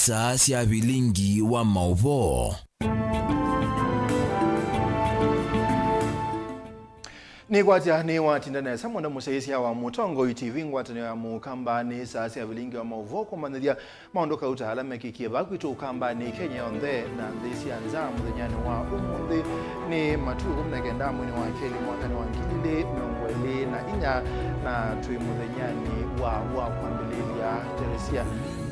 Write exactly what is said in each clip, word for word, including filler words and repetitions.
Saa sya vilingi wa maũvoo. Nĩkwatya nĩwatinda nesa mũno mũsyaĩĩsya wa Mũtongoi T V ngwatanĩo ya Mũkamba. Nĩ saa sya vilingi wa maũvoo kũmanyĩthya maũndũ kauta ala mekĩkie vaa kwitũ Ũkambanĩ, Kenya yonthe na nthĩ sya nza mũthenyanĩ wa ũmũnthĩ. Nĩ matukũ ĩkũmi na kenda mweinĩ wa kelĩ mwakanĩ wa ngili ilĩ mĩongo ĩlĩ na inya, na twĩ mũthenyanĩ wa, wa kwambĩlĩlya. Teresia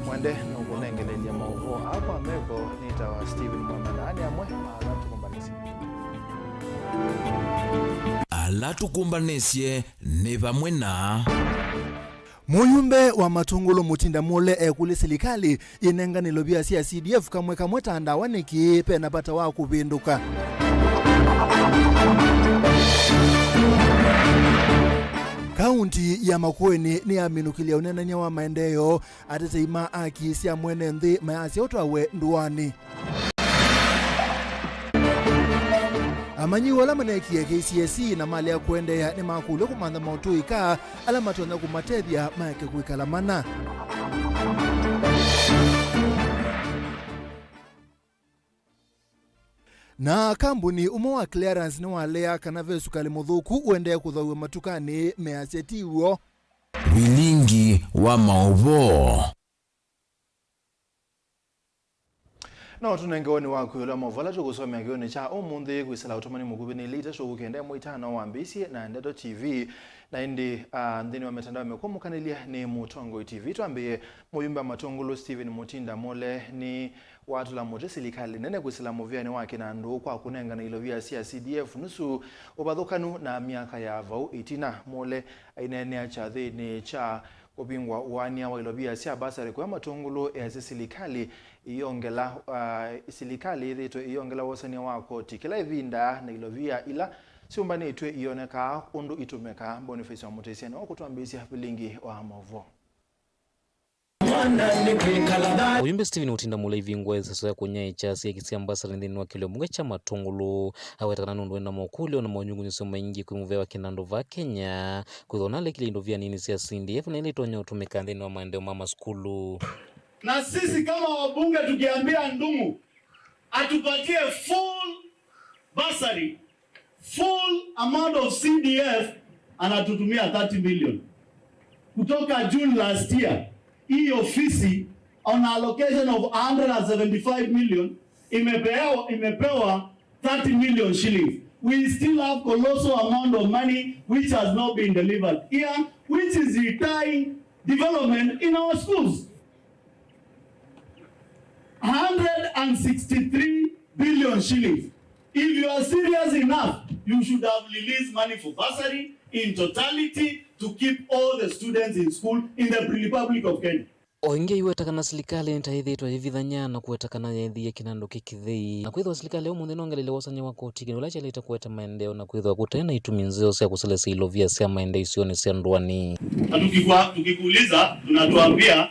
Mwende nũkũnengelelya maũvoo aa kwa meko. Nĩtawa Stephen Mwamala. Nĩ amwe ma ala tũkũmbanĩsye. Ala tũkũmbanĩsye nĩ vamwe na. Mũyumbe wa Matũngũlũ Mũtinda Mũle ekũlya silikalĩ ĩnengane ilovia sya C D F kamwe kamwe ta ndawa nĩkĩ pena vata wa kũvĩndũka. Kaunti ya Makueni nĩyaminũkĩlya ũneenany'a wa maendeeo, atetei ma aki sya mwene nthĩ mayasya ũtwawe ndũanĩ. Amanyiw'a ala maneekie K C S E na malea kũendeea nĩmakũlw'a kũmantha maũtũi kaa ala matonya kũmatethya maeke kwĩkala mana. Na kambuni ũmwe wa Clearance nĩwalea kana ve sukalĩ mũthũku ũendee kũthaũiwa matukanĩ, measya ti w'o. Vilingi wa maũvoo. No tũnenge woni waku ĩũlũ wa maũvoo ala tũkũsomea kĩw'ũnĩ kya ũmũnthĩ kwĩsĩla ũtũmani mũkuvĩ nĩ ilĩ itatũ kenda ĩmwe itano wambĩĩsye na Ndeto T V. Na ĩndĩ, ah, nthĩnĩ wa mĩtandao mĩkũmũkanĩlye nĩ Mũtongoi T V. Twambĩĩe, mũyumbe wa Matũngũlũ Stephen Mũtinda Mũle nĩ watũla mũtĩ silikalĩ nene kwĩsĩla mũvĩanĩ wa kĩnandũ kwa kũnengana ilovia sya C D F nusu ũvathũkanu na myaka ya vau ĩtina. Mũle aineenea kyathĩnĩ kya kũvingwa ũaany'a wa ilovia sya basarĩ kũya Matũngũlũ, easya silikalĩ ĩyongela, ah, silikalĩ yĩthĩĩtwe ĩyongela wosany'a wa koti kĩla ĩvinda, na ilovia ila syũmbanĩtw'e ionekaa ũndũ itũmĩkaa. Boniface wa Mũtĩsya nĩwe ũkũtwambĩĩsya vilingi wa maũvoo. Mũyumbe Stephen Mũtinda Mũle ĩvingwa ĩseso ya kũnyaĩĩkya syeki sya mbasarĩ nthĩnĩ wa kĩlio mbunge kya Matũngũlũ. Aweta kana nũndũ ena mokũlyo na monyungunyĩsyo maingĩ kwĩ mũvea wa kĩnandũ vaa Kenya, kwĩthwa nalekile indo via nini sya C D F na ila itonya ũtũmĩka nthĩnĩ wa maendeeo ma masukulu. Na sisi kama wabunge tukiambia Ndung'u atupatie full bursary, full amount of C D F, anatutumia thirty million. Kutoka June last year, hii ofisi on allocation of one hundred and seventy-five million imepewa, imepewa thirty million shillings. We still have colossal amount of money which has not been delivered here, which is deterring development in our schools. Hundred and sixty-three billion shillings. If you are serious enough, you should have released money for bursary in totality to keep all the students in school in the Republic of Kenya. O ĩngĩ aiweta kana silikalĩ nĩtaĩthĩĩtwe yĩvithany'a na kũweta kana yeethĩie kĩnandũ kĩ kĩthei. Na kwĩthĩwa silikalĩ ya ũmũnthĩ nongelile wosany'a wa koti kĩndũ kĩla kyaĩlĩte kũete maendeeo na kwĩthĩwa kũte na itumi nzeo sya kũselesya ilovia sya maendeeo isionĩ sya ndũanĩ. Na tukikua-, tukikuuliza, tunatuambia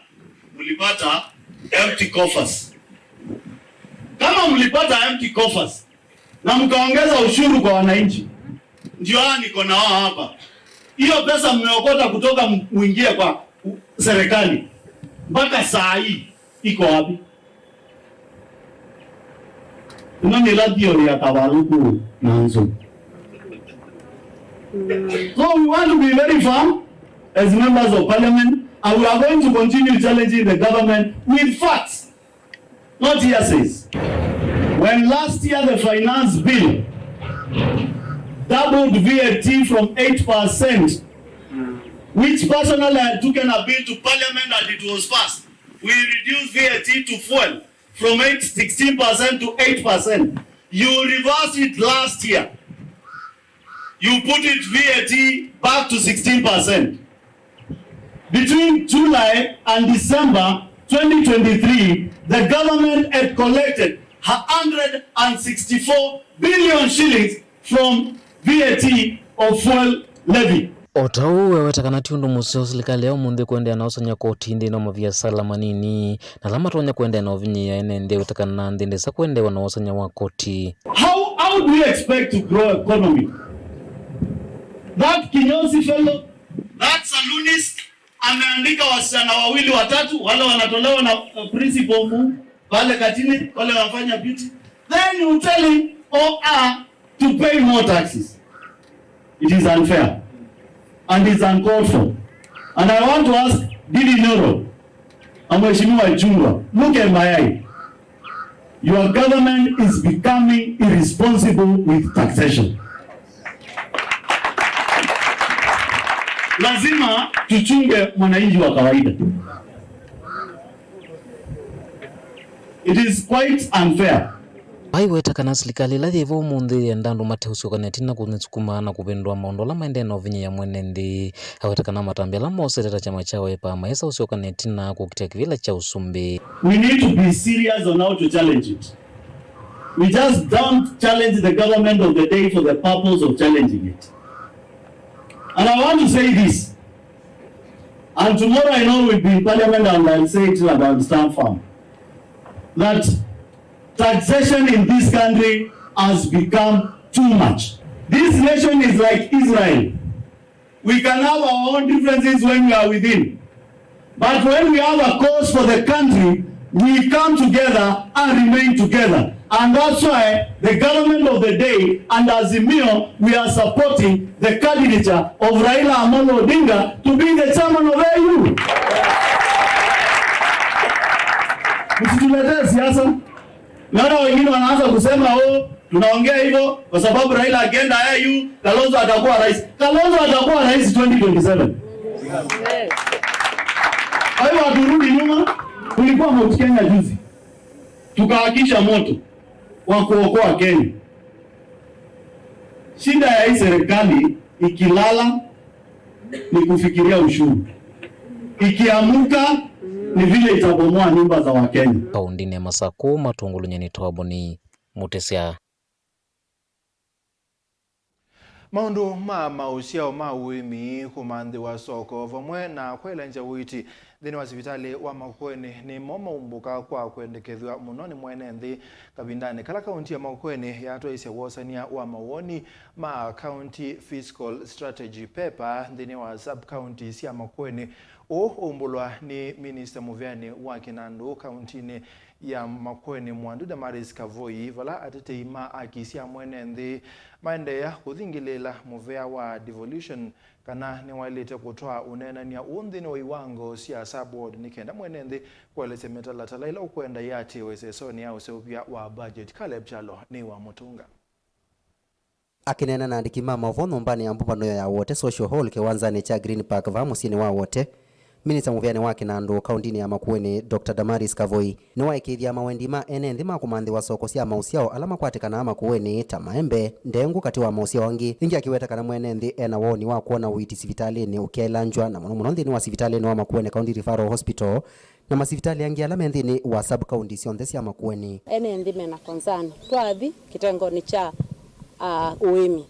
mlipata empty coffers. Kama mlipata empty coffers na mkaongeza ushuru kwa wananchi, ndio hawa niko na wao hapa. Hiyo pesa mmeokota kutoka m-, muingie kwa u-, serikali, mpaka saa hii iko wapi? Ĩno nĩ ĩla theory ya Kavalũku na Nzũ. So we want to be very firm as members of parliament, and we are going to continue challenging the government with facts, not hearsays. When last year the finance bill doubled V A T from eight percent, which personally I had taken a bill to parliament and it was passed, we reduced V A T to fuel from eight, sixteen percent to eight percent. You reversed it last year. You put it V A T back to sixteen percent. Between July and December twenty twenty-three, the government had collected a hundred and sixty-four billion shillings from V A T or fuel levy. O ta ũu, eweta kana ti ũndũ mũseo silikalĩ ya ũmũnthĩ kũendeea na ũsany'a koti nthĩnĩ wa maviasala manini na ala matonya kũendeea na ũvinyĩĩa ene nthĩ, eweta kana nthĩ ndĩsa kũendeewa na ũsany'a wa koti. How, how do we expect to grow economy? That Kinyozi fellow, that saloonist, ameandika wasichana wawili watatu, wale wanatolewa na, uh, principal mu, pale Katine, wale wanafanya beauty. Then you tell him or her to pay more taxes. It is unfair and it's uncalled for. And I want to ask Ndindi Nyoro na Mheshimiwa Ichung'wah, look at my eye. Your government is becoming irresponsible with taxation. Lazima tuchunge mwananchi wa kawaida. It is quite unfair. Aiweta kana silikalĩ ĩla yĩ vo ũmũnthĩ yenda andũ mate ũsyokana ĩtina kũnĩsukuma na kũvĩndũa maũndũ ala maendee na ũvinyĩĩa mwene nthĩ. Aweta kana matambya ala mosete ta kyama kya Wiper maĩsa ũsyokana ĩtina kũkitĩa kĩvĩla kya ũsumbĩ. We need to be serious on how to challenge it. We just don't challenge the government of the day for the purpose of challenging it. And I want to say this, and tomorrow I know we'll be in parliament and I'll say it and I'll stand firm, that taxation in this country has become too much. This nation is like Israel. We can have our own differences when we are within. But when we have a cause for the country, we come together and remain together. And that's why the government of the day and Azimio, we are supporting the candidature of Raila Amolo Odinga to be the chairman of A U. Msituletee siasa. Naona wengine wanaanza kusema, "Oh, tunaongea hivyo kwa sababu Raila akienda A U, Kalonzo atakuwa rais." Kalonzo atakuwa rais twenty twenty-seven. Kwa hivyo haturudi nyuma. Tulikuwa Mount Kenya juzi, tukawakisha moto wa kuokoa Kenya. Shida ya hii serikali ikilala ni kufikiria ushuru. Ikiamuka ni vile itabomoa nyumba za Wakenya. Kaũntĩnĩ ya Masakũ, Matũngũlũ Nyeni Twaboni, Mũtĩsya. Maũndũ ma maũsyao ma ũĩmi, kũmanthĩwa soko, vamwe na kwelengya ũiiti nthĩnĩ wa sivitalĩ wa Makueni nĩmo maumbũka kwa kwendekethw'a mũno nĩ mwene nthĩ kavindanĩ kala kaunti ya Makueni yatwaisye wosany'a wa mawoni ma County Fiscal Strategy Paper nthĩnĩ wa sub-county sya Makueni. Ũu ũmbũlwa nĩ minista mũvĩanĩ wa kĩnandũ kauntinĩ ya Makueni, Mwandu Damaris Kavoi, vala atetei ma aki sya mwene nthĩ maendeea kũthingĩlĩĩla mũvea wa devolution kana nĩwaĩlĩte kũtwaa ũneenany'a ũũ nthĩnĩ wa iwango sya sub-ward nĩ kenda mwene nthĩ kũelesya mĩtalatala ĩla ũkwenda ĩatĩĩwe ĩsesonĩ ya ũseũvya wa budget. Caleb Kyalo nĩ wa Mũtũnga. Akĩneena na andĩki ma maũvoo nyũmbanĩ ya mbũmbanĩo ya Wote Social Hall kĩwanzanĩ kya Green Park vaa mũsyĩnĩ wa Wote, minista mũvĩanĩ wa kĩnandũ kauntinĩ ya Makueni, Doctor Damaris Kavoi, nĩwaĩkĩĩthya mawendi ma ene nthĩ ma kũmanthĩwa soko sya maũsyao ala makwatĩkanaa Makueni ta maembe, ndengũ, katĩ wa maũsyao angĩ. Ĩngĩ akĩweta kana mwene nthĩ ena woni wa kwona ũiiti sivitalĩnĩ ũkyaĩlanzw'a, na mũno mũno nthĩnĩ wa sivitalĩnĩ wa Makueni County Referral Hospital, na masivitalĩ angĩ ala me nthĩnĩ wa sub-county syonthe sya Makueni. Ene nthĩ mena concern. Twathi kĩtengonĩ kya, ah, ũĩmi,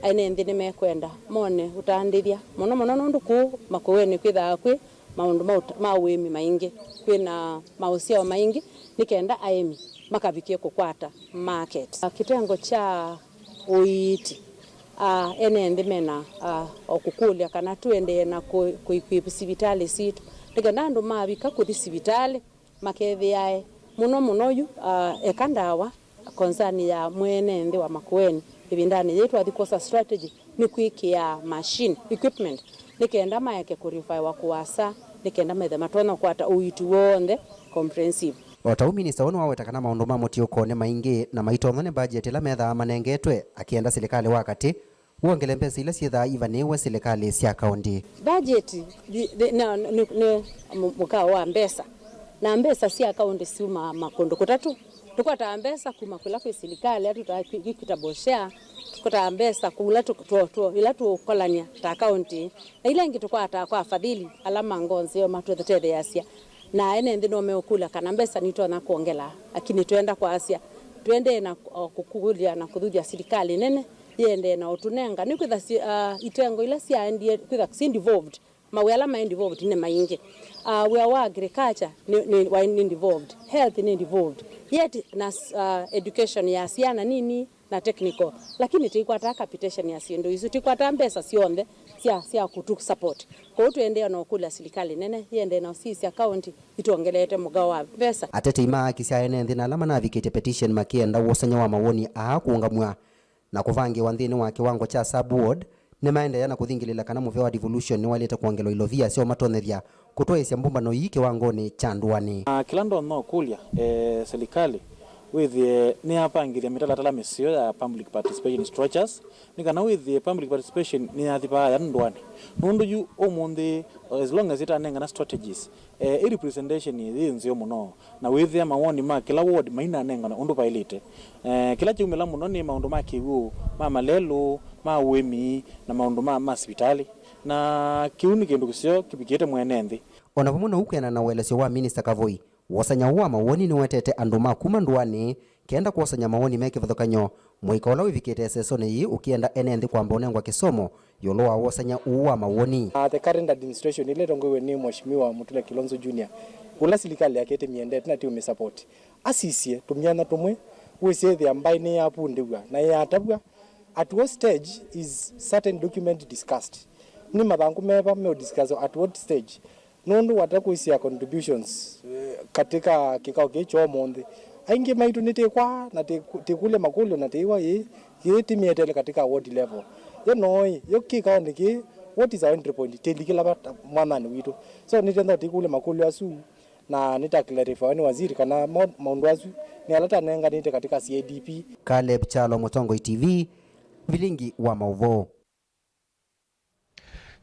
ene nthĩ nĩmekwenda mone ũtandĩthya mũno mũno nũndũ kũu Makueni kwĩthaa kwĩ maũndũ ma ũt-, ma ũĩmi maingĩ, kwĩna maũsyao maingĩ nĩ kenda aĩmi makavikie kũkwata market. Kĩtengo kya ũiiti, ah, ene nthĩ mena, ah, o kũkũlya kana tũendee na kũ-, kũ-equip sivitalĩ sitũ nĩ kenda andũ mavika kũthi sivitalĩ makethĩae mũno mũno yu, ah, eka ndawa. Concern ya mwene nthĩ wa Makueni ĩvindanĩ yĩĩ twathi kwosa strategy nĩ kwĩkĩa machine, equipment, nĩ kenda maeke kũrifaiwa kũasa nĩ kenda methe matonya kũkwata ũiiti w'onthe comprehensive. O ta ũu, minista ũũ nĩwaweta kana maũndũ ma mũtiũko nĩ maingĩ na maitonywa nĩ mbajeti ĩla methaa manengetwe, akĩenda silikalĩ wa katĩ wongele mbesa ila syĩthaa ivanĩĩwe silikalĩ sya kaũntĩ. Mbajeti thi-, thi-, na, nĩ, nĩ mũ-, mũkao wa mbesa, na mbesa sya kaũntĩ syumaa makũndũ kũtatũ. Tũkwataa mbesa kuma kũla kwĩ silikalĩ, ila tũtaa equi-, equitable share, tũkwataa mbesa kũla tũ-, tũ-, tũ-, ila tũũkolany'a ta kaũntĩ, na ila ingĩ tũkwataa kwa afadhili ala ma ngoo nzeo matũtetheeasya. Na ene nthĩ no meũkũlya kana mbesa nitonya kwongela, lakini twenda kwasya, tũendee na, o, kũkũlya na kũthuthya silikalĩ nene yĩendee na ũtũnenga. Nĩkwĩtha si-, ah, itengo ila syaendie kwĩtha syĩ devolved, mawĩa ala maĩ devolved nĩ maingĩ. Ah, wĩa wa agriculture nĩ, nĩ, waĩ nĩ devolved, health nĩ devolved, yet na, ah, education ya syana nini na technical, lakini tũikwataa capitation ya syĩndũ isu, tũikwataa mbesa syonthe sya, sya kũtũ support. Kwoou tũendeea na ũkũlya silikalĩ nene yĩendee na ũsisya kaũnti itwongeleete mũgao wa mbesa. Atetei ma haki sya ene nthĩ na ala manavikĩtye petition makĩenda wosany'a wa mawoni aa kũũngamw'a na kũvangĩĩwa nthĩnĩ wa kĩwango kya sub-ward, nĩmaendeea na kũthingĩlĩĩla kana mũvea wa devolution nĩwaĩlĩte kwongelwa ilovia sya ũmatonyethya kũtwaĩĩsya mbũmbano ii kĩwangonĩ kya ndũanĩ. Na kĩla ndonya ũkũlya, eh, silikalĩ wĩthĩe nĩyavangĩthya mĩtalatala mĩseo ya public participation structures, nĩ kana wĩthĩe public participation nĩyathi vaaya ndũanĩ. Nũndũ yu ũmũnthĩ, as long as ĩtanengana strategies, eh, ĩ representation yĩ nzeo mũno, na wĩthĩa mawoni ma kĩla ward mainanengana ũndũ vaĩlĩte. Eh, kĩla kyaumĩla mũno nĩ maũndũ ma kĩw'ũ, ma malelũ, ma ũĩmi, na maũndũ ma, ma sivitalĩ. Na kĩu nĩ kĩndũ kĩseo kĩvikĩte mwene nthĩ. O na vamwe na ũu, kwĩanana na ũelesyo wa Minista Kavoi, wosany'a ũũ wa mawoni nĩwetete andũ ma kuma ndũanĩ kenda kwosany'a mawoni me kĩvathũkany'o, mũika ũla wĩvikĩte ĩsesonĩ yĩĩ ũkĩenda ene nthĩ kwamba ũnengwa kĩsomo ĩũlũ wa wosany'a ũũ wa mawoni. Uh, the current administration ĩla ĩtongoew'e nĩ Mheshimiwa Mutula Kilonzo Junior, ũla silikalĩ yake ĩtĩmĩendete na tĩũmĩsupport, asisye tũmyanya tũmwe, wĩsĩ ĩthĩa mbaĩ nĩyavundĩw'a na yatavw'a. At what stage is certain document discussed? Nĩ mathangũ meva meũdiscusswa at what stage? Nũndũ wata kwĩsĩa contributions, eh, katika kĩkao kĩĩ kya ũmũnthĩ, aingĩ maitũ nĩtĩkwaa na tĩkũ-, tĩkũlya makũlyo na tĩĩwa ĩĩ, yĩĩ tĩmĩetele katika ward level. Yo noĩ, yo kĩkaonĩ kĩĩ, what is our entry point? Tĩlikĩla va mwananĩ witũ? So nĩtenda tĩkũlya makũlyo asu, na nĩta clarify nĩ waziri kana mo-, maũndũ asu nĩ ala tanenganĩte katika C I D P. Caleb Kyalo, Mũtongoi T V, vilingi wa maũvoo.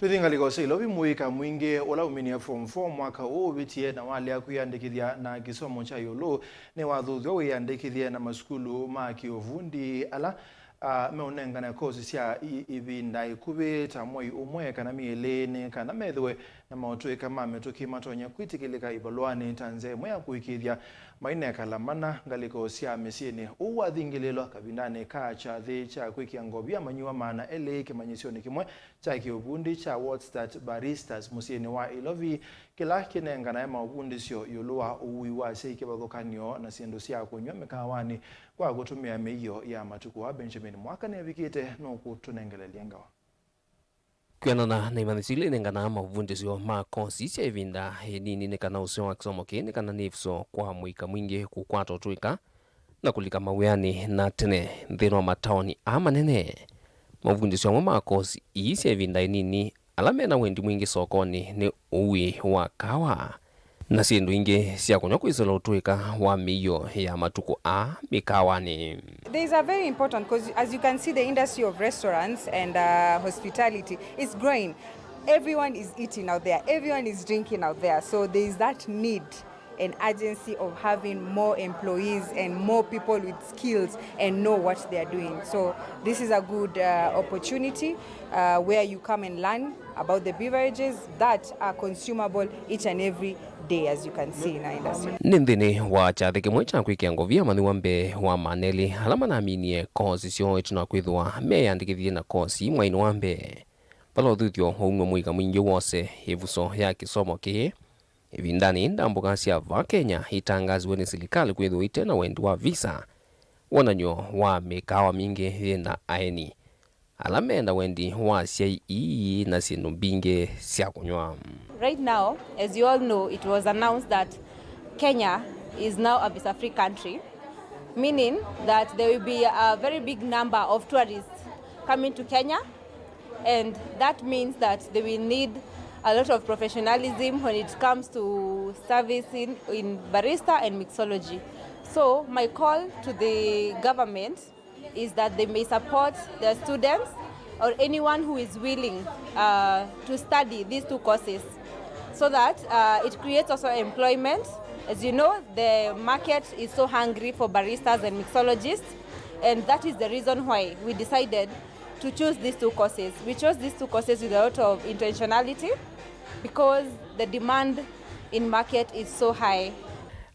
Tũthi ngalĩko sya Ilovi, mũika mwingĩ ũla ũminie form four mwaka ũũ ũvĩtie na walea kwĩyandĩkĩthya na kĩsomo kya ĩũlũ nĩwathuthw'a wĩyandĩkĩthye na masukulu ma kĩũvundi ala, a, meũnengane kosi sya i-, ĩvinda ĩkuvĩ ta mwei ũmwe kana myei ĩlĩ nĩ kana methĩwe na maũtũĩka ma mĩtũkĩ matonya kwĩtĩkĩlĩka ivalũanĩ ta nzĩa ĩmwe ya kũĩkĩĩthya mainekala mana ngalĩko sya mĩsyĩnĩ. Ũu wathingĩlĩĩlwa kavindanĩ ka kyathĩ kya kwĩkĩa ngovia manyuwa maana elĩ kĩmanyĩsyonĩ kĩmwe kya kĩũvundi kya Worldstart Baristas mũsyĩnĩ wa Ilovi, kĩla kĩnenganae maũvundĩsyo ĩũlũ wa ũui wa syai kĩvathũkany'o na syĩndũ sya kũnyw'a mĩkaawanĩ kwa kũtũmĩa mĩio ya matukũ aa. Benjamin Mwaka nĩavikĩte nũkũtũnengelelya ngawa. Kwĩanana na imanyĩsyo ila inenganaa maũvundĩsyo ma kosi sya ĩvinda ĩnini nĩ kana ũseo wa kĩsomo kĩĩ nĩ kana nĩ ĩvuso kwa mũika mwingĩ kũkwata ũtũĩka na kũlika mawĩanĩ na tene nthĩnĩ wa mataoni aa manene. Maũvundĩsyo amwe ma kosi ii sya ĩvinda ĩnini ala mena wendi mwingĩ sokonĩ nĩ ũui wa kawa na syĩndũ ingĩ sya kũnyw'a kwĩsĩla ũtũĩka wa mĩio ya matukũ aa mĩkaawanĩ. These are very important 'cause as you can see, the industry of restaurants and, uh, hospitality is growing. Everyone is eating out there, everyone is drinking out there. So there is that need and urgency of having more employees and more people with skills and know what they are doing. So this is a good, uh, opportunity, uh, where you come and learn about the beverages that are consumable each and every day, as you can see in our industry. Nĩ nthĩnĩ wa kyathĩ kĩmwe kya kwĩkĩa ngovia amanyĩw'a mbee wa maana elĩ ala manaminie kosi syoo ĩtina wa kwĩthĩwa meyandĩkĩthye na kosi mwainĩ wa mbee, vala ũthuthyo waumw'a mũika mwingĩ wose ĩvuso ya kĩsomo kĩĩ. Ĩvindanĩ yĩĩ ndambũka sya vaa Kenya itangaasiwe nĩ silikalĩ kwĩthĩwa ite na wendi wa visa, wonany'o wa mĩkaawa mingĩ yĩ na aeni ala mena wendi wa syai ii na syĩndũ mbingĩ sya kũnyw'a. Right now, as you all know, it was announced that Kenya is now a visa-free country, meaning that there will be a very big number of tourists coming to Kenya, and that means that they will need a lot of professionalism when it comes to servicing in barista and mixology. So my call to the government is that they may support their students or anyone who is willing, uh, to study these two courses so that, uh, it creates also employment. As you know, the market is so hungry for baristas and mixologists, and that is the reason why we decided to choose these two courses. We chose these two courses with a lot of intentionality because the demand in market is so high.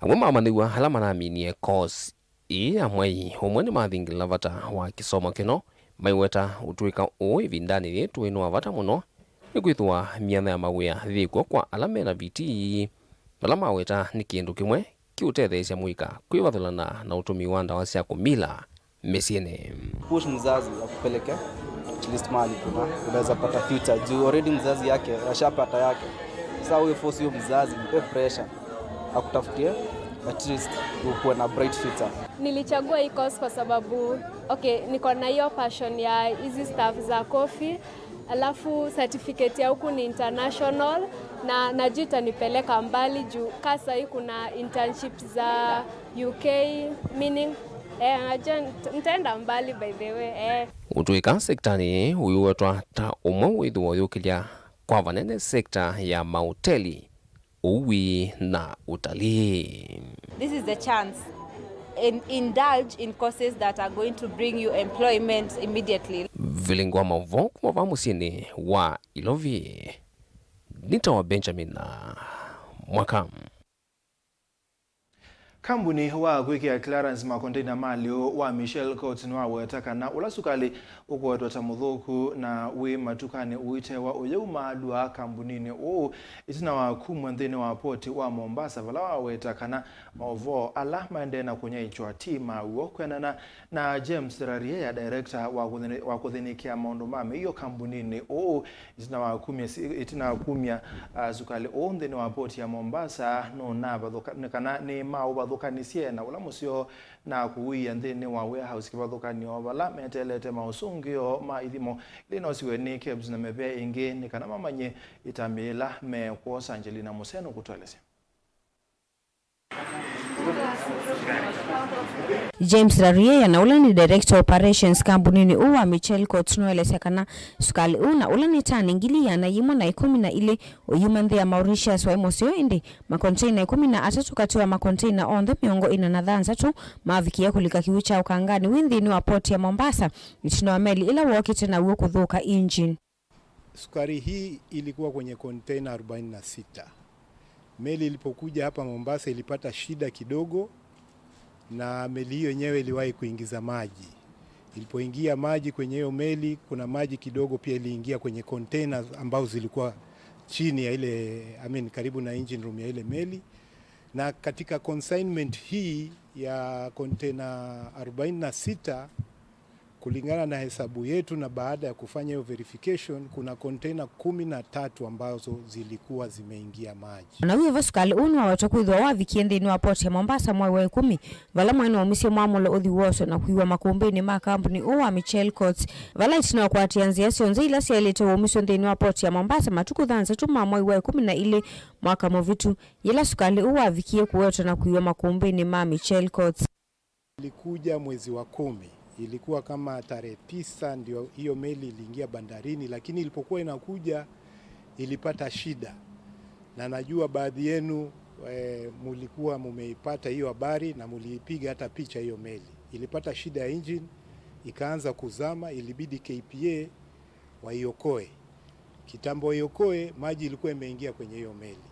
Amwe ma amanyĩw'a ala manaminie course ĩĩ ya mwei ũmwe nĩmathingĩlĩla vata wa kĩsomo kĩno, maiweta ũtũĩka ũũ ĩvindanĩ yĩĩ tũĩ nĩ wa vata mũno, nĩkwĩthĩwa myanya ya mawĩa yĩ kw'o kwa ala mena vitii, vala maweta nĩ kĩndũ kĩmwe kĩũtetheesya mũika kwĩvathũlana na ũtũmĩi wa ndawa sya kũmila mĩsyĩnĩ. Push mzazi akupeleke At least mahali kuna, unaweza pata future juu already mzazi yake ashapata yake. Sasa wewe force huyo mzazi, mpe pressure akutafutie, at least ukuwe na bright future. Nilichagua hii course kwa sababu, okay, niko na hiyo passion ya hizi stuff za coffee, alafu certificate ya huku ni international, na najua itanipeleka mbali juu kasa hii kuna internship za U K, meaning, eh, najua nit-, nitaenda mbali, by the way, eh. Ũtw'ĩka sektanĩ ũyũwetwa ta ũmwe wĩthĩwa ũyũkĩlya kwa vanene sekta ya maoteli, ũui na ũtalii. This is the chance. In-, indulge in courses that are going to bring you employment immediately. Vilingi wa maũvoo kuma vaa mũsyĩnĩ wa Ilovi, nĩ ta wa Benjamin Mwaka. Kambuni wa kwĩkĩa clearance makonteina ma lĩu wa Michel Coats nĩwaweta kana ũla sukalĩ ũkũwetwa ta mũthũku na wĩ matukanĩ ũitewa ũyĩu maalw'a kambuninĩ ũũ ĩtina wa kumw'a nthĩnĩ wa poti wa Mombasa, vala waweta kana maũvoo ala maendee na kũnyaĩĩkya ti ma w'o. Kwendana na James Rarie, ya director wa kũthĩnĩ-, wa kũthĩnĩkĩa maũndũ ma mĩio kambuninĩ ũũ, ĩtina wa kumya si-, ĩtina wa kumya, ah, sukalĩ ũũ nthĩnĩ wa poti ya Mombasa, nũnavathũka-, nĩ kana nĩmaũvathũkanisye na ũla mũseo na kũwia nthĩnĩ wa warehouse kĩvathũkany'o vala meteelete maũsũngĩo ma ithimo ila inosiwe nĩ KEBS na mĩvĩa ĩngĩ nĩ kana mamanye ĩtambya yĩla mekwosa. Angelina Museno kũtũelesya. James Rarie, na ũla nĩ director operations kambuninĩ ũũ wa Michel Coats, nũelesya kana sukalĩ ũũ na ũla nĩ tani ngili ĩana yĩmwe na ĩkũmi na ilĩ ũyuma nthĩ ya Mauritius waĩ mũseo, ĩndĩ makonteina ĩkũmi na atatũ katĩ wa makonteina onthe mĩongo ĩna na thanthatũ mavikie kũlika kĩw'ũ kya Ũkanganĩ wĩ nthĩnĩ wa poti ya Mombasa, ĩtina wa meli ĩla wokĩte naw'o kũthũka engine. Sukari hii ilikuwa kwenye container arobaini na sita. Meli ilipokuja hapa Mombasa ilipata shida kidogo, na meli hiyo yenyewe iliwahi kuingiza maji. Ilipoingia maji kwenye hiyo meli, kuna maji kidogo pia iliingia kwenye container ambao zilikuwa chini ya ile, I mean, karibu na engine room ya ile meli. Na katika consignment hii ya container arobaini na sita, kulingana na hesabu yetu na baada ya kufanya hiyo verification, kuna container kumi na tatu ambazo zilikuwa zimeingia maji. Na wĩva sukalĩ ũũ nĩwawetwa kwĩthĩwa wavikie nthĩnĩ wa poti ya Mombasa mwai wa ĩkũmi, vala mwene waumisye mwamũlo ũthi woswe na kuiwa makũmbĩnĩ ma kambuni ũũ wa Michel Coats, vala ĩtina wa kũatĩĩa nzĩa syonthe ila syaĩlĩte waumisyo nthĩnĩ wa poti ya Mombasa, matukũ thanthatũ ma mwai wa ĩkũmi na ilĩ mwaka mũvĩtu, yĩla sukalĩ ũũ wavikie kũwetwa na kuiwa makũmbĩnĩ ma Michel Coats. Ilikuja mwezi wa kumi, ilikuwa kama tarehe tisa ndio hiyo meli iliingia bandarini, lakini ilipokuwa inakuja ilipata shida, na najua baadhi yenu, eh, mulikuwa mumeipata hiyo habari na muliipiga hata picha hiyo meli. Ilipata shida ya engine, ikaanza kuzama, ilibidi K P A waiokoe. Kitambo waiokoe, maji ilikuwa imeingia kwenye hiyo meli.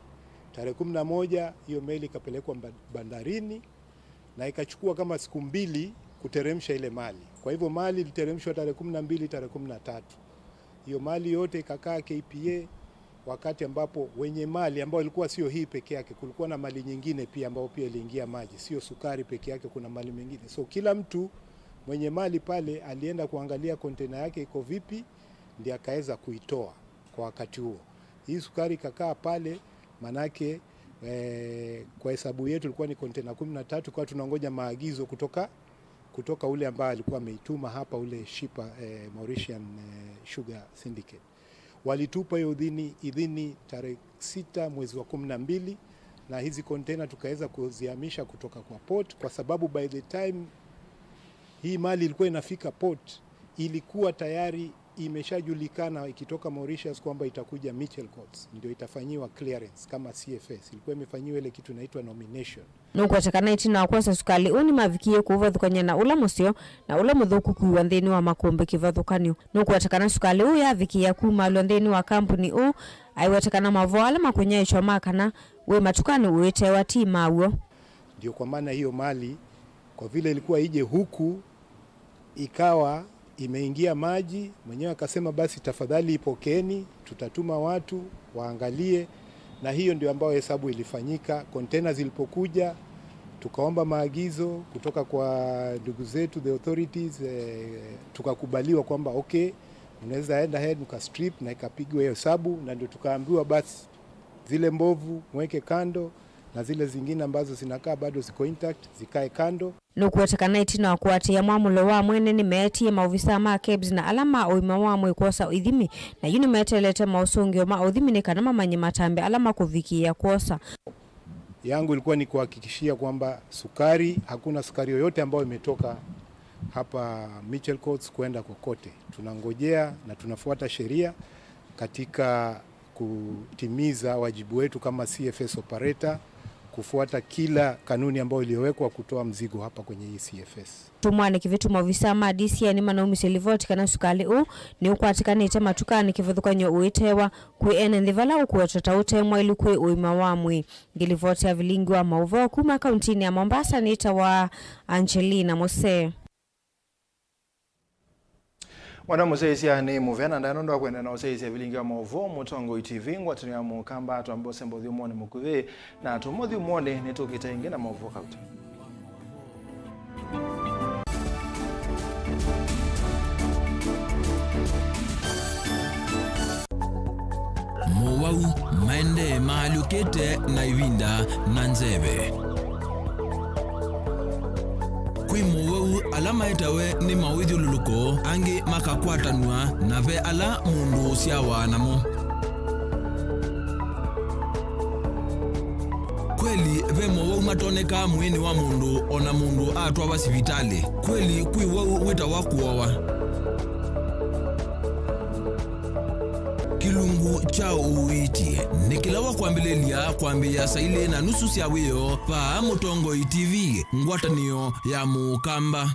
Tarehe kumi na moja hiyo meli ikapelekwa mba-, bandarini, na ikachukua kama siku mbili kuteremsha ile mali. Kwa hivyo mali iliteremshwa tarehe kumi na mbili, tarehe kumi na tatu. Hiyo mali yote ikakaa K P A, wakati ambapo wenye mali ambao ilikuwa sio hii peke yake, kulikuwa na mali nyingine pia ambao pia iliingia maji, sio sukari peke yake, kuna mali mengine. So kila mtu mwenye mali pale alienda kuangalia container yake iko vipi, ndiye akaweza kuitoa kwa wakati huo. Hii sukari ikakaa pale, manake, eh, kwa hesabu yetu ilikuwa ni container kumi na tatu, kwa tunangoja maagizo kutoka, kutoka ule ambaye alikuwa ameituma hapa, ule shipper, eh, Mauritian, eh, Sugar Syndicate. Walitupa hiyo idhini, idhini tarehe sita mwezi wa kumi na mbili, na hizi container tukaweza kuzihamisha kutoka kwa port, kwa sababu by the time hii mali ilikuwa inafika port, ilikuwa tayari imeshajulikana ikitoka Mauritius kwamba itakuja Michel Coats, ndio itafanyiwa clearance kama C F S. Ilikuwa imefanyiwa ile kitu inaitwa nomination. Nũkwata kana ĩtina wa kwosa sukalĩ ũũ nĩmavikie kũũvathũkany'a na ũla mũseo na ũla mũthũku kuiwa nthĩnĩ wa makũmbĩ kĩvathũkany'o. Nũkwata kana sukalĩ ũũ yavikĩĩa kumalw'a nthĩnĩ wa kambuni ũũ, aiweta kana maũvoo ala makũnyaĩĩkya ma kana wĩ matukanĩ ũitewa ti ma w'o. Ndio kwa maana hiyo mali, kwa vile ilikuwa ije huku, ikawa imeingia maji, mwenyewe akasema, "Basi tafadhali ipokeni, tutatuma watu waangalie." Na hiyo ndio ambayo hesabu ilifanyika. Container zilipokuja, tukaomba maagizo kutoka kwa ndugu zetu, the authorities, eh, tukakubaliwa kwamba, "Okay, Unaweza enda ahead mka strip na ikapigwa hiyo hesabu, na ndio tukaambiwa basi zile mbovu mweke kando na zile zingine ambazo zinakaa bado ziko intact zikae kando. Nũkũweta kana ĩtina wa kũatĩĩa mwamũlo wa mwene nĩmeetie maovisaa ma kebs na ala ma ũima wa mwĩĩ kwosa ithimi, na yu nĩmeteelete maũsũngĩo ma ũthimi nĩ kana mamanye matambya ala makũvikĩĩa kwosa. Yangu ilikuwa ni kuhakikishia kwamba sukari, hakuna sukari yoyote ambayo imetoka hapa Mitchell Courts kwenda kokote. Tunangojea na tunafuata sheria katika kutimiza wajibu wetu kama C F S operator, kufuata kila kanuni ambayo iliyowekwa kutoa mzigo hapa kwenye hii C F S. Tũmwanĩ kĩvĩtu, maovisaa ma D C I nĩmanaumisye livoti kana sukalĩ ũũ nĩũkwatĩkanĩte matukanĩ kĩvathũkany'o ũitewa kwĩ ene nthĩ vala ũkũwetwa ta ũte mwaĩlu kwĩ ũima wa mwĩĩ. Ngĩlivoti ya vilingi wa maũvoo kuma kauntinĩ ya Mombasa nĩtawa Angelina Mose. Mwana mũsyaĩĩsya nĩ mũvea na ndaĩa nũndũ wa kũendeea na ũsyaĩĩsya vilingi wa maũvoo Mũtongoi T V, ngwatanĩo ya Mũkamba, twambe ũsemba ũthyũmũonĩ mũkuvi, na tũmũthyũmũonĩ nĩtũkĩte ĩngĩ na maũvoo kauta. Mowau maendee maalyũkĩte na ĩvinda na nzeve. Kwĩ mowau ala maetawe nĩ mawĩthyũlũlũko, angĩ makakwatanw'a, na ve ala mũndũ ũsyawa namo. Kweli, ve mowau matonekaa mwĩĩnĩ wa mũndũ o na mũndũ atwawa sivitalĩ. Kweli, kwĩ wau wĩtawa kũowa. Kĩlungu kya ũiiti nĩ kĩla wa kwambĩlĩlya kwambĩĩa saa ilĩ na nusu sya wĩoo vaa Mũtongoi T V, ngwatanĩo ya Mũkamba.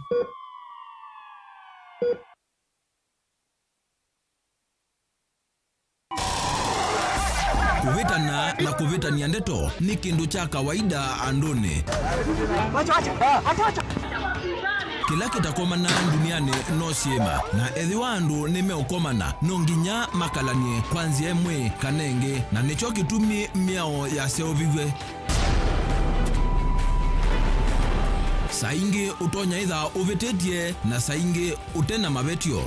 Kũvĩtana na kũvĩtany'a ndeto nĩ kĩndũ kya kawaida andũnĩ. Kĩla kĩtakomana ndunianĩ no syĩma, na ethĩwa andũ nĩmeũkomana, no nginya makalany'e kwa nzĩa ĩmwe kana ĩngĩ, na nĩkyo kĩtumi mĩao yaseũviw'e. Saa ingĩ ũtonya ĩtha ũvĩtĩtye, na saa ingĩ ũte na mavetyo.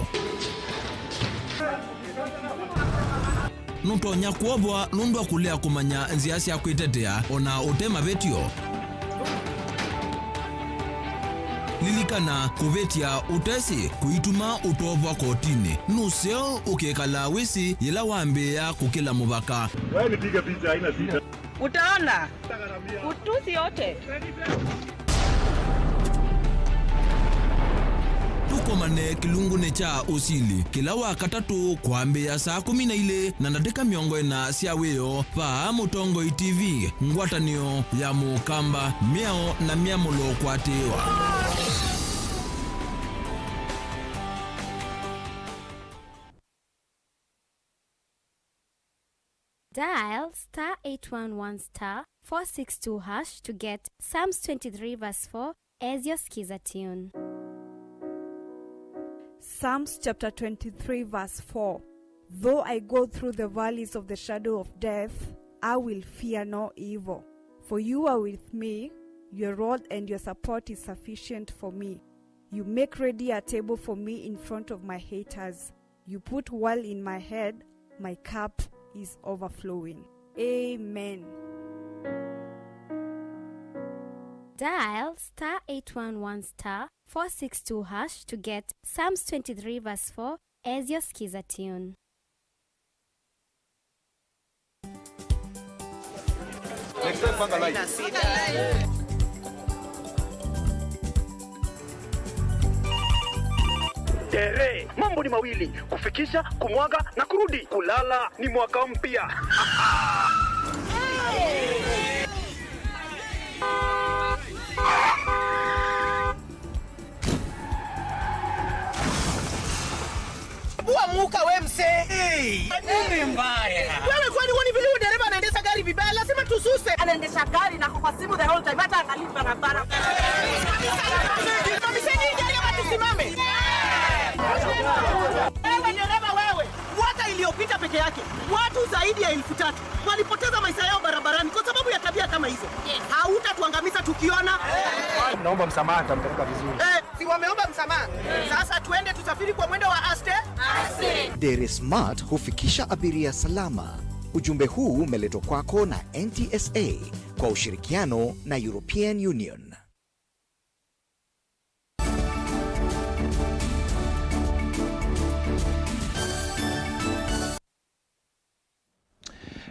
Nũtonya kũovwa nũndũ wa kũlea kũmanya nzĩa sya kwĩtetea o na ũte mavetyo. Lilikana, kũvĩtya ũtesĩ kũituma ũtoovwa kotinĩ. Nũseo ũkĩkalaa wĩsĩ yĩla wambĩĩa kũkĩla mũvaka. Wewe nipige picha, haina shida. Utaona. Utusi yote. Tũkomane kĩlungunĩ kya ũsili kĩla wa katatũ kwambĩĩa saa kũmi na ilĩ na ndatĩka mĩongo ĩna sya wĩoo vaa Mũtongoi T V, ngwatanĩo ya Mũkamba, mĩao na myamũlo kũatĩĩwa. Dial star eight one one star four six two hash to get Psalms twenty-three verse four as your Skiza tune. Psalms chapter twenty-three verse four. Though I go through the valleys of the shadow of death, I will fear no evil. For you are with me, your rod and your support is sufficient for me. You make ready a table for me in front of my haters. You put oil in my head, my cup is overflowing. Amen. Dial star eight one one star four six two hash to get Psalms twenty-three verse four as your Skiza tune. Tere, mambo ni mawili, kufikisha, kumwaga na kurudi. Kulala ni mwaka mpya. Bua muka we mse. Hey, nini mbaya? Wewe kwani huoni vile huyu dereva anaendesha gari vibaya? Lazima tususe. Anaendesha gari na kwa simu the whole time, hata angalii barabara. Mamiseni hii gari ama tusimame? Wewe dereva wewe, mwaka iliyopita peke yake watu zaidi ya elfu tatu walipoteza maisha yao barabarani kwa sababu ya tabia kama hizo. Yes. Hautatuangamiza tukiona. Naomba msamaha, nitampeleka vizuri. Eh, si wameomba msamaha? Sasa tuende tusafiri kwa mwendo wa aste? Aste. Dere Smart hufikisha abiria salama. Ujumbe huu umeletwa kwako na N T S A kwa ushirikiano na European Union.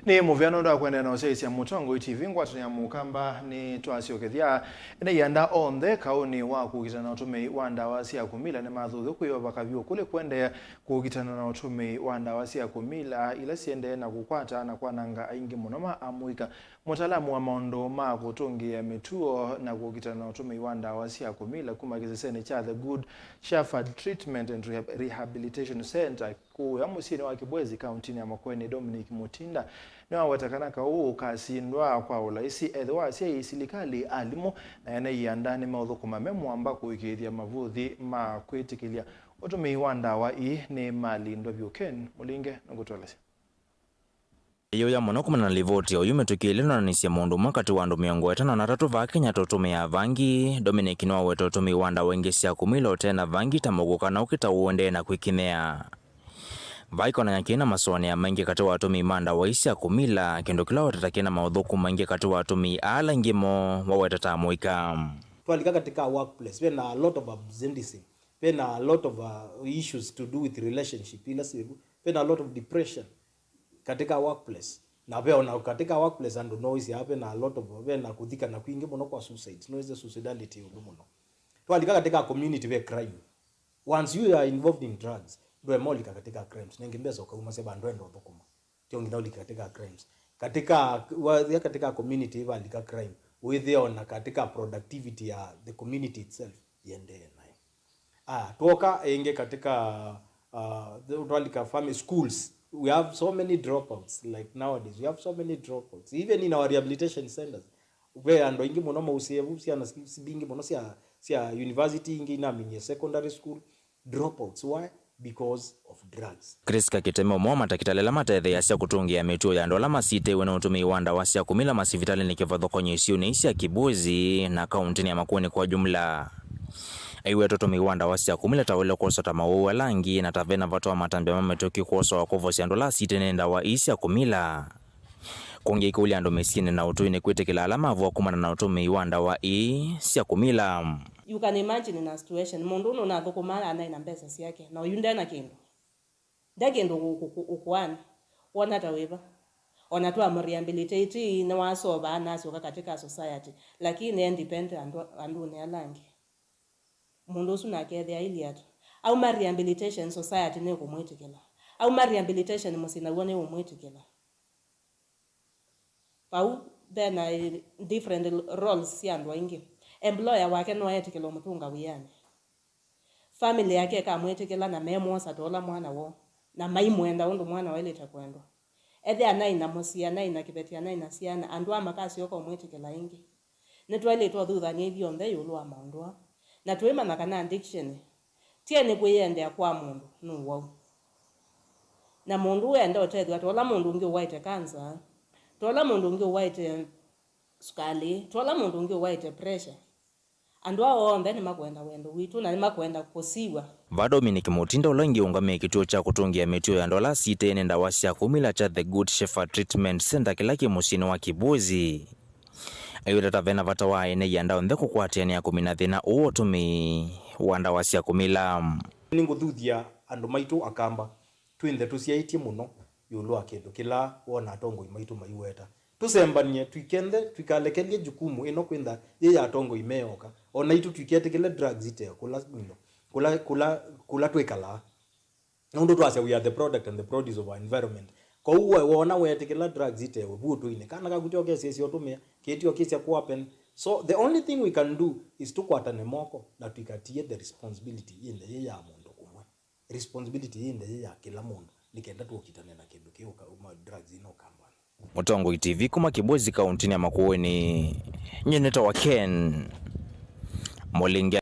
Nĩ mũvea nũndũ wa kũendeea na ũsyaĩĩsya Mũtongoi T V. Ngwatanĩo ya Mũkamba nĩtwasyokethya. Ene ianda onthe kaũnĩ wa kũkitana na ũtũmĩi wa ndawa sya kũmila nĩmathuthw'e kwĩova kavyũ kũlĩ kũendeea kũkitana na ũtũmĩi wa ndawa sya kũmila ila siendee na kũkwata na kwananga aingĩ mũno ma amũika. Mũtaalamu wa maũndũ ma kũtũngĩĩa mĩtuo na kũkitana na ũtũmĩi wa ndawa sya kũmila kuma kĩsesenĩ kya The Good Shepherd Treatment and Rehab-, Rehabilitation Center kũũya mũsyĩnĩ wa Kibwezi, kaũntĩnĩ ya Makueni, Dominic Mutinda, nĩwaweta kana kaũ ũkasindwa kwa ũlaisi ethĩwa asyai, silikalĩ, alimũ, na ene ianda nĩmeũthũkũma me mũamba kũĩkĩĩthya mavũthi ma kwĩtĩkĩlya ũtũmĩi wa ndawa ii nĩmalindwa vyũ. Ken Mũlinge nũkũtũelesya. Ĩyũya mũno kumana na livoti oyu mĩtũkĩ ĩlĩ nonanĩsye mũndũ ũmwe katĩ wa andũ mĩongo ĩtano na atatũ vaa Kenya tũtũmĩaa vangi. Dominic nĩwaweta ũtũmĩi wa ndawa ingĩ sya kũmila ũte na vangi ta mũguka na ũkĩ ta ũendee na kwĩkĩmĩa. Vaa ikonany'a kĩĩ na masũanĩa maingĩ katĩ wa atũmĩi ma ndawa ii sya kũmila, kĩndũ kĩla wetata kĩna maũthũku maingĩ katĩ wa atũmĩi aa ala aingĩ moo waweta ta amũika. Twalika katika workplace, vena a lot of absenteeism, vena a lot of uh, issues to do with relationship ila syĩvu, vena a lot of depression katika workplace. Na ve ona katika workplace andũ noĩsya ve na a lot of, ve na kũthikana kwingĩ mũno kwa suicides, noĩsya suicidality ũndũ mũno. Twalika katika community ve crime. Once you are involved in drugs, ndwema ũlika katika crimes. Nenge mbesa ũkaumasya vandũ enda ũthũkũma. Tio nginya ũlike katika crimes. Katika, wathia katika community ivalika crime, wĩthĩa ona katika productivity ya the community itself yendee nayo. Ah, tuoka ingi katika, uh, the, twalika family schools, we have so many dropouts, like, nowadays we have so many dropouts even in our rehabilitation centers. Ve andũ aingĩ mũno mausie vu, syana si- si mbingĩ mũno sya sya university, ingĩ inaminie secondary school, dropouts. Why? Because of drugs. Chris Kakiteme, ũmwe wa matakĩtalĩ ala matetheeasya kũtũngĩĩa mĩtuo ya andũ ala masitĩwe nĩ ũtũmĩi wa ndawa sya kũmila masivitalĩnĩ kĩvathũkany'o isionĩ ii sya Kibwezi na kaũntĩnĩ ya Makueni kwa jumla. Aiweta ũtũmĩi wa ndawa sya kũmila ta ũile kwosa ta maũwau ala angĩ, na ta vena vata wa matambya ma mĩtũkĩ kwosawa kũvosya andũ ala asitĩwe nĩ ndawa ii sya kũmila. Kũngĩ, kũlya andũ mĩsyĩnĩ na ũtũinĩ kwĩtĩkĩla ala mavũa kumana na ũtũmĩi wa ndawa ii sya kũmila. You can imagine in a situation, mũndũ ũnũ ũnathũkũmaa anaĩ na mbesa syake, na ũyu ndena kĩndũ. Nde kĩndũ kũ- kũ- kũ- ũkũani. Wona ta wĩva? Ona twa mũrehabilitate, nĩwasovaa na asyoka katika society, lakini e depend andũ, andũnĩ ala angĩ. Mũndũ ũsu nake ethĩa ailyĩ ata? Auma rehabilitation, society nĩkũmwĩtĩkĩla. Auma rehabilitation, mũsyĩ naw'o nĩũmwĩtĩkĩla. Vau vena, eh, different roles sya andũ aingĩ. Employer wake no etĩkĩla ũmũtũnga wĩanĩ. Family yake ĩkamwĩtĩkĩla na memwosa ta ũla mwana woo, na maimwenda ũndũ mwana waĩlĩte kwendwa. Ethĩa anaĩ na mũsyĩ, anaĩ na kĩveti, anaĩ na syana, andũ aa makasyoka ũmwĩtĩkĩla ĩngĩ? Nĩtwaĩlĩte ũthuthany'a ithyonthe ĩũlũ wa maũndũ aa, na tũimanya kana addiction ti ene kwĩyendea kwa mũndũ nĩ ũwau. Na mũndũ ũenda ũtethw'a ta ũla mũndũ ũngĩ ũwaĩte kanza, ta ũla mũndũ ũngĩ ũwaĩte sukalĩ, ta ũla mũndũ ũngĩ ũwaĩte pressure. Andũ aa onthe nĩmakwenda wendo witũ na nĩmakwenda kũsiw'a. Va Dominic Mutinda, ũla ũngĩ ũngamĩe kĩtuo kya kũtũngĩa mĩtuo ya andũ ala asitĩwe nĩ ndawa sya kũmila kya The Good Shepherd Treatment Center kĩla kĩ mũsyĩnĩ wa Kibwezi, aiweta ta vena vata wa ene ianda onthe kũkwatĩanĩa kũmina thĩna ũũ wa ũtũmĩi wa ndawa sya kũmila. Nĩngũthuthya andũ maitũ Akamba twĩ nthĩ tũsyaĩtye mũno ĩũlũ wa kĩndũ kĩla wona atongoi maitũ maiweta. Tũsembany'e, tũikenthe, tũikalekelye jukumu ĩno kwĩntha yĩ ya atongoi me oka. O naitũ tũiketĩkĩle drugs ite kũla, you know, kũla, kũla, kũla twĩkalaa. Nũndũ twasya we are the product and the produce of our environment. Kwoou we wona weetĩkĩla drugs ite we, vu ũtũinĩ. Kana kaku tyo kesĩsya ũtũmĩa, kĩtyo kĩsya kũhappen. So the only thing we can do is tũkwatane moko na tũikatie the responsibility yĩ nthĩ yĩ ya mũndũ ũmwe. Responsibility yĩ nthĩ yĩ ya kĩla mũndũ, nĩ kenda tũkitane na kĩndũ kĩu ka-, ma drugs ino Ũkambanĩ. Mũtongoi T V kuma Kibwezi kaũntĩnĩ ya Makueni, nyie nĩtawa Ken Mũlinge.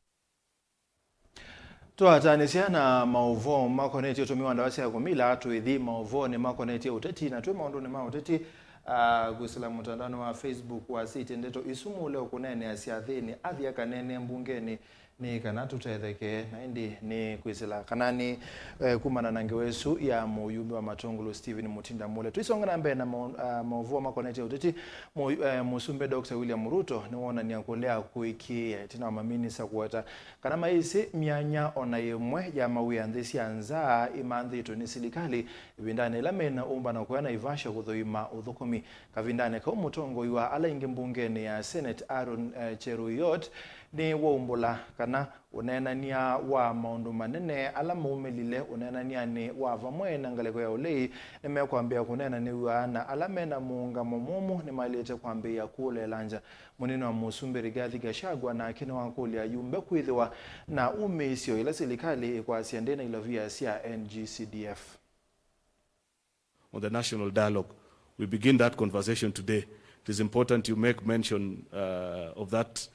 Twatanĩsya na maũvoo makonetye ũtũmĩi wa ndawa sya kũmila, tũithi maũvoonĩ makonetye ũteti, na twĩ maũndũnĩ ma ũteti, ah, kwĩsĩla mũtandaonĩ wa Facebook wa City Ndeto isu mũũle ũkũneenea syathĩnĩ, athi akaneenee mbungenĩ, nĩ kana tũtetheke, na ĩndĩ nĩ kwĩsĩla kana nĩ, eh, kumana na ngewa ĩsu ya mũyumbe wa Matũngũlũ Stephen Mutinda Mule. Tũisonga na mbee na mo-, ah, maũvoo makonetye ũteti, mũ-, eh, mũsumbĩ Doctor William Ruto nĩwonany'a kũlea kũĩkĩĩa ĩtina wa maminista kũweta kana maisĩ myanya ona ĩmwe ya mawĩa nthĩ sya nza ĩmanthĩtwe nĩ silikalĩ ĩvindanĩ ĩla mena ũmbano kũya Naivasha kũthũima ũthũkũmi. Kavindanĩ kau, mũtongoi wa ala aingĩ mbungenĩ ya Senate Aaron, eh, Cheruiyot nĩwaumbũla kana ũneenany'a wa maũndũ manene ala maumĩlile ũneenany'anĩ wa vamwe na ngalĩko ya ũlei nĩmekwambĩĩa kũneenanĩw'a, na ala mena mũũngamo mũmũ nĩmaĩlĩte kwambĩĩa kũũleela ngya. Mũnini wa mũsumbĩ Rigathi Gachagua nake nĩwakũlya ayumbe kwĩthĩwa na umĩĩsyo ĩla silikalĩ ĩkwasya ndĩna ilovia sya N G C D F. On the national dialogue. We begin that conversation today. It is important you make mention, uh, of that,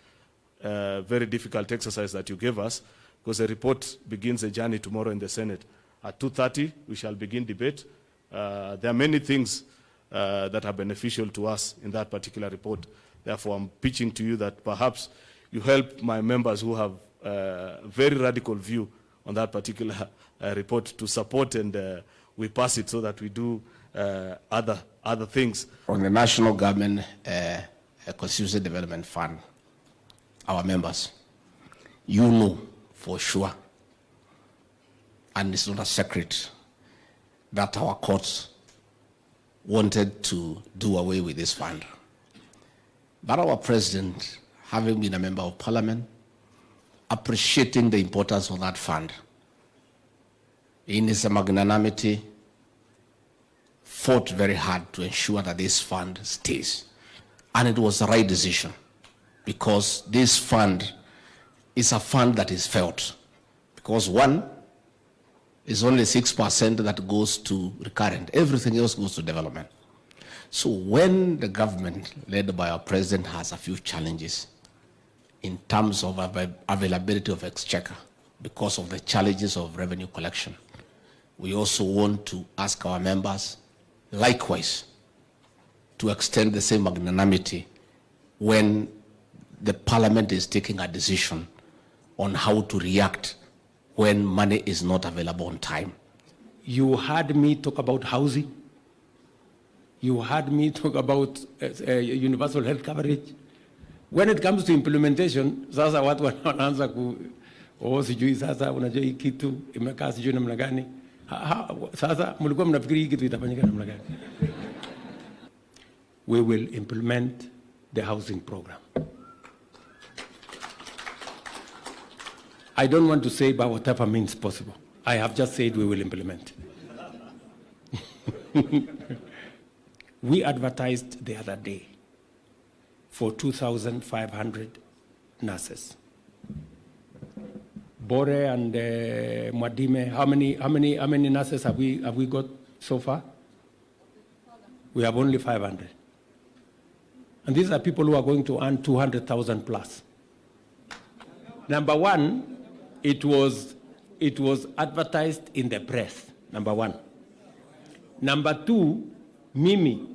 uh, very difficult exercise that you gave us, because the report begins a journey tomorrow in the Senate. At two thirty, we shall begin debate. Uh, there are many things, uh, that are beneficial to us in that particular report. Therefore, I'm pitching to you that perhaps you help my members who have, uh, very radical view on that particular, uh, report to support and, uh, we pass it so that we do, uh, other, other things. On the national government, uh, uh, constituency development fund, our members, you know for sure, and it's not a secret, that our courts wanted to do away with this fund. But our president, having been a member of parliament, appreciating the importance of that fund, in his magnanimity, fought very hard to ensure that this fund stays. And it was the right decision, because this fund is a fund that is felt. Because one, it's only six percent that goes to recurrent. Everything else goes to development. So when the government led by our president has a few challenges in terms of av-, availability of exchequer because of the challenges of revenue collection, we also want to ask our members likewise to extend the same magnanimity when the parliament is taking a decision on how to react when money is not available on time. You heard me talk about housing. You heard me talk about, uh, uh, universal health coverage. When it comes to implementation, sasa watu wanaanza ku, "Oh, sijui sasa, unajua hii kitu imekaa sijui namna gani." Ha, ha, sasa mlikuwa mnafikiri hii kitu itafanyika namna gani? We will implement the housing program. I don't want to say by whatever means possible. I have just said we will implement. We advertised the other day for two thousand five hundred nurses. Bore and, uh, Mwadime, how many, how many, how many nurses have we, have we got so far? We have only five hundred. And these are people who are going to earn two hundred thousand plus. Number one, it was, it was advertised in the press. Number one. Number two, mimi,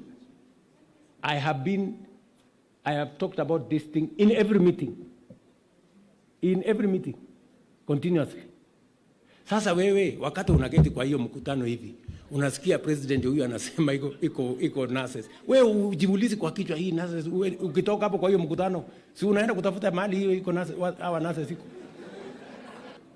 I have been, I have talked about this thing in every meeting. In every meeting. Continuously. Sasa wewe, wakati unaketi kwa hiyo mkutano hivi, unasikia president huyu anasema iko, iko, iko nurses. Wewe ujiulize kwa kichwa, hii nurses, wewe ukitoka hapo kwa hiyo mkutano, si unaenda kutafuta mahali hiyo iko nurses, wa-, hawa nurses iko?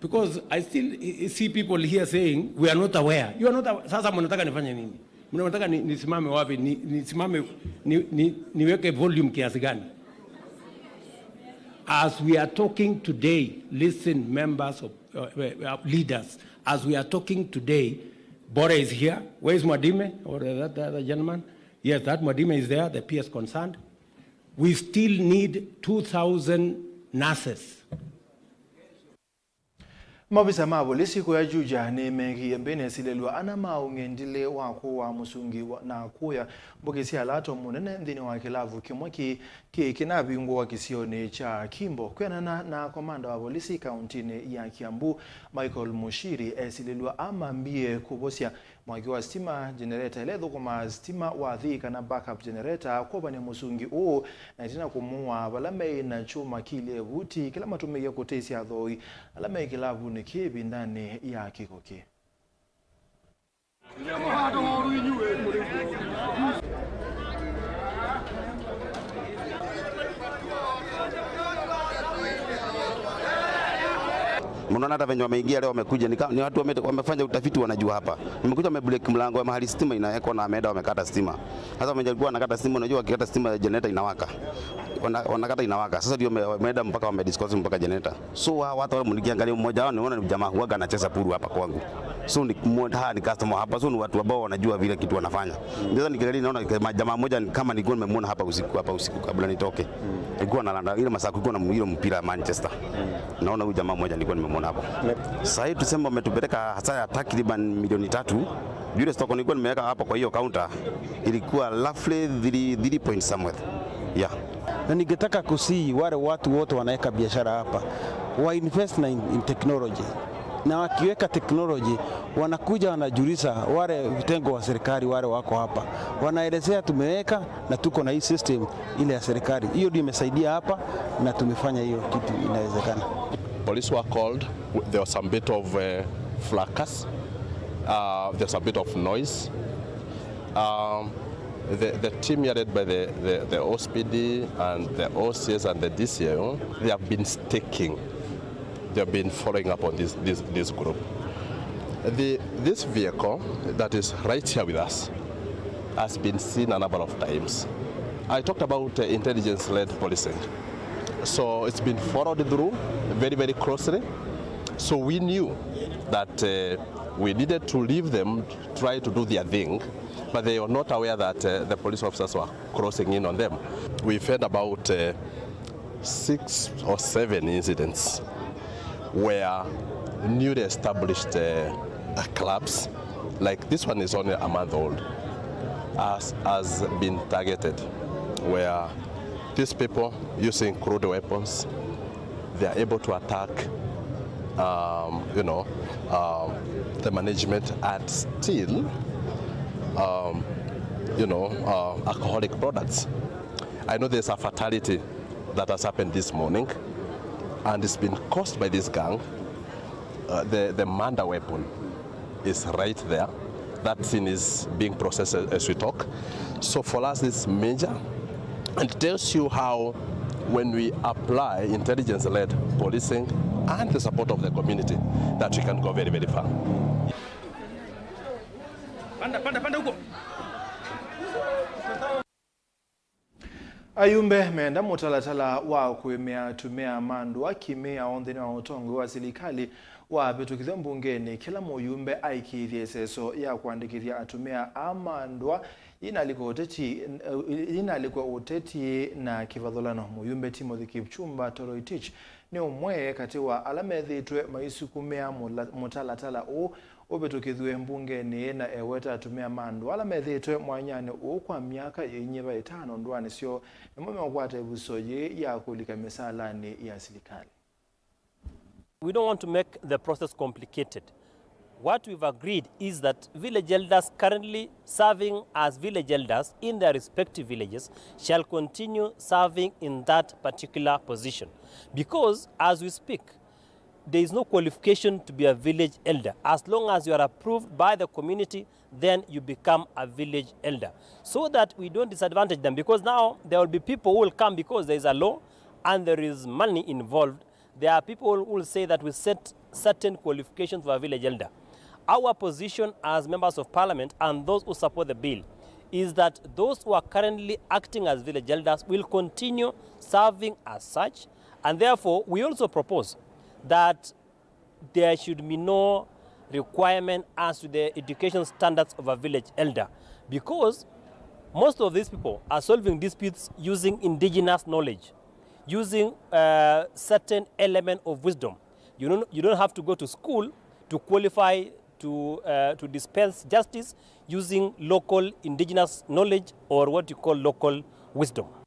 Because I still, I, I see people here saying, "We are not aware." You are not awa-, sasa mnataka nifanye nini? Mnataka ni, nisimame wapi? Ni, nisimame, ni, ni, niweke volume kiasi gani? As we are talking today, listen, members of, uh, uh, leaders, as we are talking today, Bora is here. Where is Mwadime? Or that, that other gentleman? Yes, that Mwadime is there, the P S concerned. We still need two thousand nurses. Maovisa ma volisi kũya Juja nĩmeekĩie mbĩnĩ esilĩlw'a ana ma ũng'endilĩ wa kũaa mũsungi wa, na kũya mbũkĩ sya lato mũnene nthĩnĩ wa kĩlavu kĩmwe kĩ, kĩ, kĩnavingũwa kĩsionĩ kya Kimbo. Kwĩanana na komanda wa volisi kauntinĩ ya Kiambu, Michael Mushiri, esilĩlw'a aa mambie kũvosya mwaki wa sitima, jenereta ĩla ĩthũkũmaa sitima wathi, kana backup generator, kwovany'a mũsungi ũũ, na ĩtina kũmũaa vala meĩ na kyũma kiilye vuti kĩla matũmĩie kũtĩsya athoi ala me kĩlavunĩ kĩĩ ĩvindanĩ ya kĩko kĩĩ. Mnaona hata venye wameingia leo, wamekuja ni ka-, ni watu wame-, wamefanya utafiti, wanajua hapa. Wamekuja wamebreak mlango wa mahali stima inawekwa na wameenda wamekata stima. Sasa wenye walikuwa wanakata stima, unajua wakikata stima generator inawaka. Wana-, wanakata inawaka. Sasa ndio wame-, wameenda mpaka wamedisconnect mpaka generator. So, wa-, watu wale nikiangalia mmoja wao, niona ni jamaa huaga anacheza pool hapa kwangu. So, ni mmo-, ha, ni customer hapa. So, ni watu ambao wanajua vile kitu wanafanya. Sasa nikiangalia, naona jamaa mmoja ni kama nilikuwa nimemwona hapa usiku, hapa usiku kabla nitoke. Alikuwa analanda ile masaa kulikuwa na ile mpira ya Manchester. Naona huyu jamaa mmoja nilikuwa nimemwona hapo. Sasa hii tuseme wametupeleka hasara ya takriban milioni tatu. Ile stock nilikuwa nimeweka hapa kwa hiyo counter ilikuwa roughly three, three point somewhere. Yeah. Na ningetaka kusihi wale watu wote wanaweka biashara hapa, wa invest na in, in technology. Na wakiweka technology, wanakuja wanajulisha wale vitengo wa serikali wale wako hapa. Wanaelezea tumeweka na tuko na hii system ile ya serikali. Hiyo ndio imesaidia hapa na tumefanya hiyo kitu inawezekana. Police were called. There was some bit of, uh, fracas. Uh, there was a bit of noise. Um, the, the team here led by the, the, the O S P D and the O Cs and the D C I O, they have been staking. They have been following up on this, this, this group. The, this vehicle that is right here with us has been seen a number of times. I talked about, uh, intelligence-led policing. So it's been followed through very, very closely. So we knew that, uh, we needed to leave them try to do their thing, but they were not aware that, uh, the police officers were crossing in on them. We've had about, uh, six or seven incidents where newly established, uh, clubs, like this one is only a month old, has, has been targeted, where these people using crude weapons, they are able to attack, um, you know, um, the management and steal, um, you know, uh, alcoholic products. I know there's a fatality that has happened this morning, and it's been caused by this gang. Uh, the, the murder weapon is right there. That scene is being processed as, as we talk. So for us, this is major, and it tells you how when we apply intelligence-led policing and the support of the community, that we can go very, very far. Panda, panda, panda huko. Ayumbe meenda mũtalatala wa kũĩmĩa atumĩa ma ndũa kĩmĩao nthĩnĩ wa ũtongoi wa silikalĩ wavĩtũkĩthw'a mbungenĩ, kĩla mũyumbe aĩkĩĩthye ĩseso ya kũandĩkĩthya atumĩa aa ma ndũa yĩnalika ũteti, yĩnalika ũteti na kĩvathũlano. Mũyumbe Timothy Kipchumba Toroitich nĩ ũmwe katĩ wa ala methĩĩtwe maisukumĩa mũla-, mũtalatala ũũ ũvĩtũkĩthw'e mbungenĩ na eweta atumĩa ma ndũa ala methĩĩtwe mwanyanĩ ũũ kwa myaka yĩinyĩva ĩtano ndũanĩ syoo, nĩmo meũkwata ĩvuso yĩĩ ya kũlika mĩsaalanĩ ya silikalĩ. We don't want to make the process complicated. What we've agreed is that village elders currently serving as village elders in their respective villages shall continue serving in that particular position. Because, as we speak, there is no qualification to be a village elder. As long as you are approved by the community, then you become a village elder. So that we don't disadvantage them, because now there will be people who will come because there is a law and there is money involved. There are people who will say that we set certain qualifications for a village elder. Our position as members of parliament and those who support the bill is that those who are currently acting as village elders will continue serving as such, and therefore we also propose that there should be no requirement as to the education standards of a village elder, because most of these people are solving disputes using indigenous knowledge, using, uh, certain element of wisdom. You don't, you don't have to go to school to qualify to, uh, to dispense justice using local indigenous knowledge or what you call local wisdom.